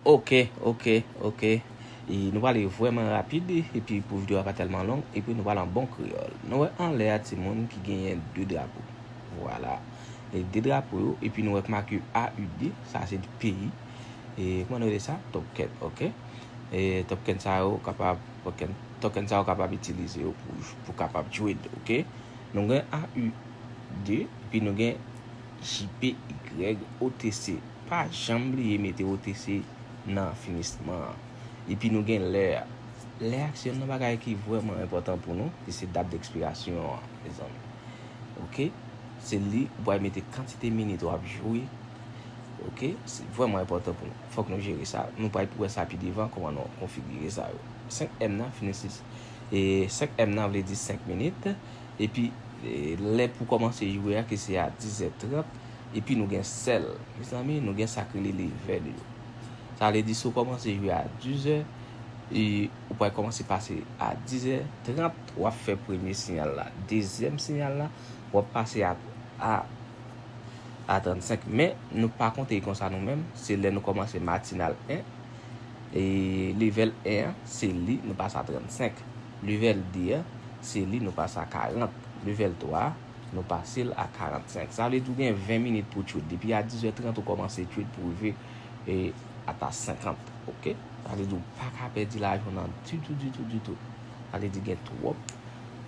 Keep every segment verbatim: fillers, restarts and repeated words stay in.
Ok, ok, ok. E nou prale vrèman rapid, epi pou videyo a pa tèlman long, epi nou prale an bon kreyòl. Nou wè anlè a timoun ki genyen de drapo. Vwala. E de drapo yo, epi nou wè k make A U D, sa se peyi. E kòman nou rele sa? Token, ok. E token sa yo kapab, token, token sa yo kapab itilize yo pou, pou kapab trade, ok. Nou gen A U D, epi nou gen J P Y O T C. Pa janm bliye mete O T C nan finisman an. Epi nou gen lè a. Lè a se youn nan bagay ki vrèman enpòtan pou nou, ki se dat dekspirasyon an, mezanmi. Ok? Se li, ou pral mete kantite minit w ap jwe. Ok? Se vrèman enpòtan pou nou. Fòk nou jere sa. Nou pral wè sa pi devan, kòman nou konfigire sa yo. Senk M nan, fini sis. E senk M nan vle di senk minit. Epi, e, lè pou kòmanse jwe a, ke se a dizè trant. Epi nou gen sèl. Mezanmi, nou gen sa k rele level yo. Sa vle di, si w kòmanse jwe a dizè, e ou pral kòmanse pase a dizè trant, w ap fè premye siyal la. Dezyèm siyal la, w ap pase a, a, a trannsenk. Men, nou pa konte l konsa nou menm. Se lè nou kòmanse matinal en. E level en an, se li, nou pase a trannsenk. Level de an, se li, nou pase a karant. Level twa a, nou pase l a karannsenk. Sa vle di w gen ven minit pou trade. Depi a dizè trant, ou kòmanse trade pou rive, e, ata senkant. Ok? Sa vle di w pa ka pèdi lajan w nan ditou, ditou, ditou. Sa vle di gen twòp,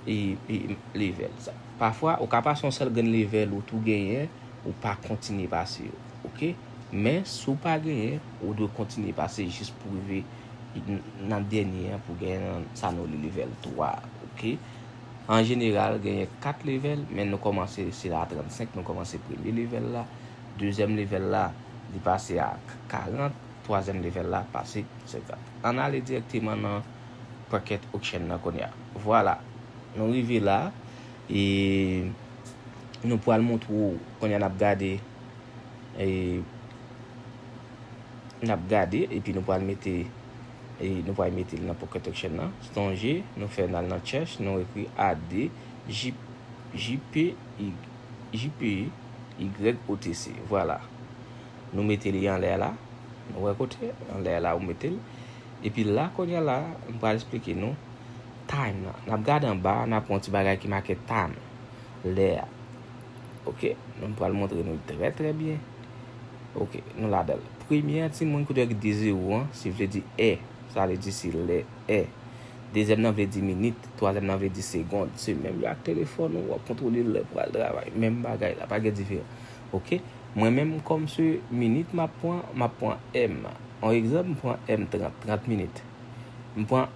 e, e, level. Sa, pafwa, ou ka pase yon sèl grenn level ou tou genyen, ou pa kontinye pase yo. Ok? Men, si w pa genyen, ou dwe kontinye pase jis pou rive n-, nan dènye an pou genyen nan sa nou rele level twa. Ok? An jeneral, genyen kat level, men nou kòmanse, se la trannsenk, nou kòmanse premye level la. Dezyèm level la, li pase a karant. Twazyèm level la, pase senkant. Ann ale dirèkteman nan Pocket Auction nan kounye a. Vwala. Nou rive la, e nou pral montre w, kounye a n ap gade, e n ap gade, epi nou pral mete, e nou pral mete l nan Pocket Auction nan. Sonje, nou fè n al nan chèch, nou ekri A D J, J P Y, J P Y O T C. Vwala. Nou mete li anlè la. Nou wè kote anlè la ou mete l. Epi la, kounye a la, m pral esplike nou time nan. N ap gade anba, n ap wè yon ti bagay ki make time. Lè a. Ok? Nou pral montre nou trè, trè byen. Ok, nou ladan l. Premye a, timoun, kote yo di zewo an, se vle di è. Sa vle di se lè è. Dezyèm nan vle di minit. Twazyèm nan vle di segond. Se menm jan ak telefòn ou, w ap kontwole lè pou al travay. Menm bagay la, pa gen diferans. Ok? Mwen menm, kòm se minit m ap pran, m ap pran M. Yon egzanp, m pran M trant, trant minit. M pran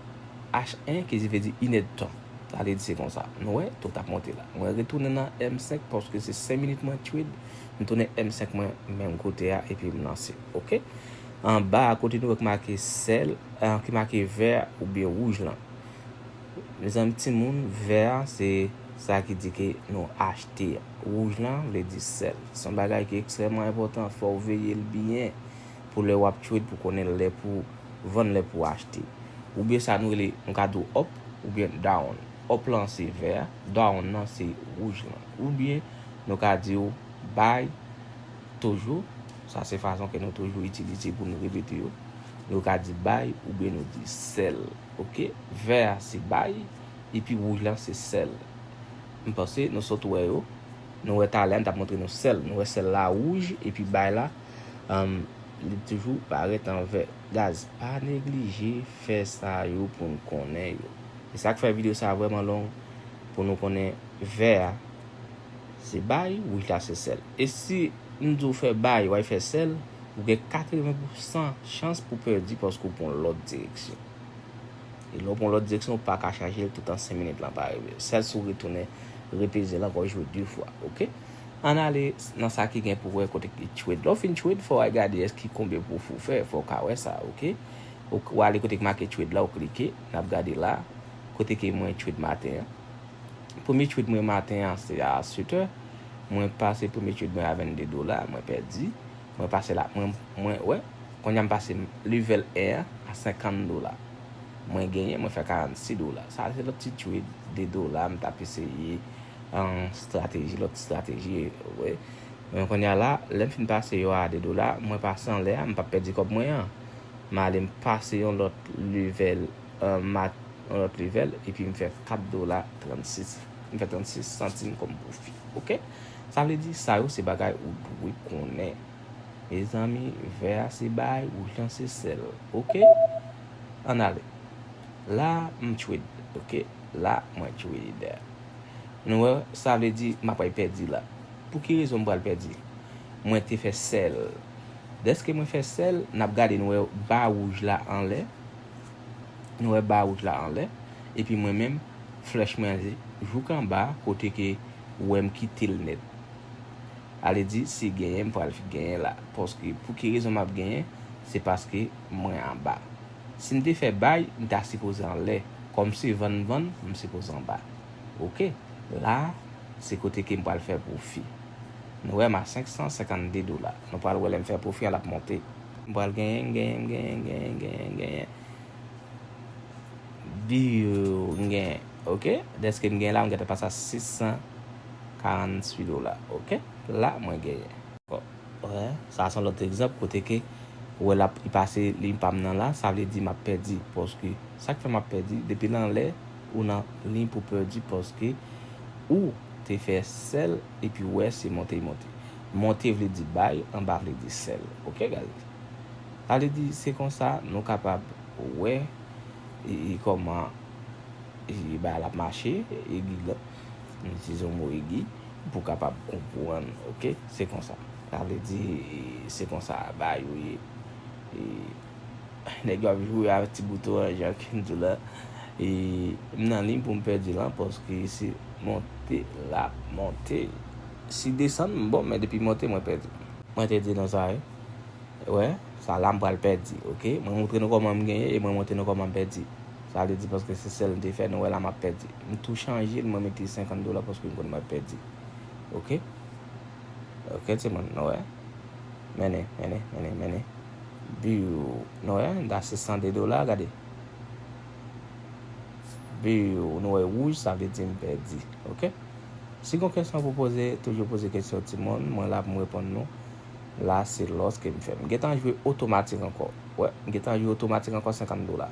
H en, ki vle di inèdtan. Sa vle di se konsa. Nou wè, tout ap monte la. Mwen retounen nan M senk paske se senk minit mwen trade. M tounen M senk mwen menm kote a epi m lanse. Ok? Anba a kote nou wè ki make sèl, eh, ki make vè oubyen wouj lan. Mezanmi timoun, vè a se sa ki di ke nou achte. Wouj lan vle di sèl. Se yon bagay ki ekstrèmman enpòtan. Fò w veye l byen pou lè w ap trade pou konnen lè pou vann, lè pou achte. Oubyen sa nou rele, nou ka di w up oubyen down. Up lan se vè, down nan se wouj lan. Oubyen nou ka di w buy toujou. Sa se fason ke nou toujou itilize pou nou repete yo. Nou ka di buy oubyen nou di sell. Ok? Vè a se buy, epi wouj lan se sell. M panse nou sot wè yo. Nou wè talè a, m t ap montre nou sell. Nou wè sell la wouj, epi buy la, um, li toujou parèt an vè. Guys, pa neglije fè sa yo pou n konnen yo. E sa k fè videyo sa a vrèman long, pou nou konnen vè a se buy, wouj la se sell. E si m di w fè buy, w al fè sell, ou gen katreven pousan chans pou pèdi paske w pran yon lòt direksyon. E lè w pran yon lòt direksyon, ou pa ka chanje l toutan senk minit lan pa rive. Sèl si w retounen repeze l ankò, jwe de fwa, ok? Ann ale nan sa ki gen pou wè kote ki trade. Lè w fin trade, fò w al gade èske konbyen pwofi w fè, fò w ka wè sa, ok? Ou, ou ale kote ki make trade la, ou klike, n ap gade la, kote ke mwen trade maten an. Premye trade mwen maten an, se a sèt è. Mwen pase premye trade mwen a vennde dola, mwen pèdi. Mwen pase la, mwen, mwen, wè, kounye a m pase level un an a senkant dola. Mwen genyen, mwen fè karannsis dola. Sa se lòt ti trade de dola, m t ap eseye, an, strateji, lòt ti strateji, wè. Men kounye a la, lè m fin pase yo a de dola, mwen pase anlè a, m p ap pèdi kòb mwen an. M ale m pase yon lòt level, yon lòt level, epi m fè kat dola trannsis. M fè trannsis santim kòm pwofi. Oke? Sa vle di sa yo se bagay ou dwe konnen. Mezanmi, vè a se bay, wouj lan se sèl. Oke? Ann ale. La, m trade. Oke? La, mwen trade. Nou wè, sa vle di m ap pèdi la. Pou ki rezon m pral pèdi? Mwen te fè sèl. Dèske mwen fè sèl, n ap gade, nou wè ba wouj la anlè. Nou wè ba wouj la anlè. Epi mwen menm, flèch mwen jouk anba, kote ke ou wè m kite l nèt. Ale di, si genyen, m pral genyen la. Paske, pou ki rezon m ap genyen? Se paske mwen anba. Si m te fè bay, m ta sipoze anlè. Kòm se vann m vann, m sipoze anba. Oke. La, se kote ke m pral fè pwofi. Nou wè m a senk san senkannde dola. Nou pral wè lè m fè pwofi an l ap monte. M pral genyen, genyen, genyen, genyen, genyen, genyen. Biw, m genyen. Oke? Dèske m genyen la, m gentan pase a sis san karannwit dola. Oke? La, mwen genyen. Wè, sa se yon lòt egzanp kote ke ou wè l ap, li pase liy pa m nan la, sa vle di m ap pèdi. Paske sa k fè m ap pèdi, depi l anlè, ou nan liy pou pèdi paske ou te fè sèl epi ou wè se monte l monte. Monte vle di bay, anba vle di sèl. Oke, guys? Sa vle di se konsa nou kapab wè e, e kòman e, bagay la ap mache, egi la. M itilize yon mo egi pou kapab konprann, oke? Se konsa. Sa vle di, e, se konsa bagay yo ye. E, nèg yo ap joure avèk ti bouton an, jan ke m di w la. E, m nan liy pou m pèdi lan, paske se monte l ap monte. Si desann, m bon, men depi monte, mwen pèdi. Mwen te di nou sa, wi. Wè, sa la m pral pèdi, oke? Mwen montre nou kòman m genyen e mwen montre nou kòman m pèdi. Sa vle di paske se sèl m te fè, nou wè la m ap pèdi. M tou chanje l, mwen mete senkant dola paske m konn m ap pèdi. Oke? Oke, timoun, nou wè. Mennen, mennen, mennen, mennen. Biw, nou wè, m ta sis san de dola, gade. Biw, nou wè wouj, sa vle di m pèdi, oke? Si gon kesyon pou poze, toujou poze kesyon timoun, mwen la pou m reponn nou. La, se lòs ke m fè. M gentan jwe otomatik ankò. Wè, m gentan jwe otomatik ankò senkant dola.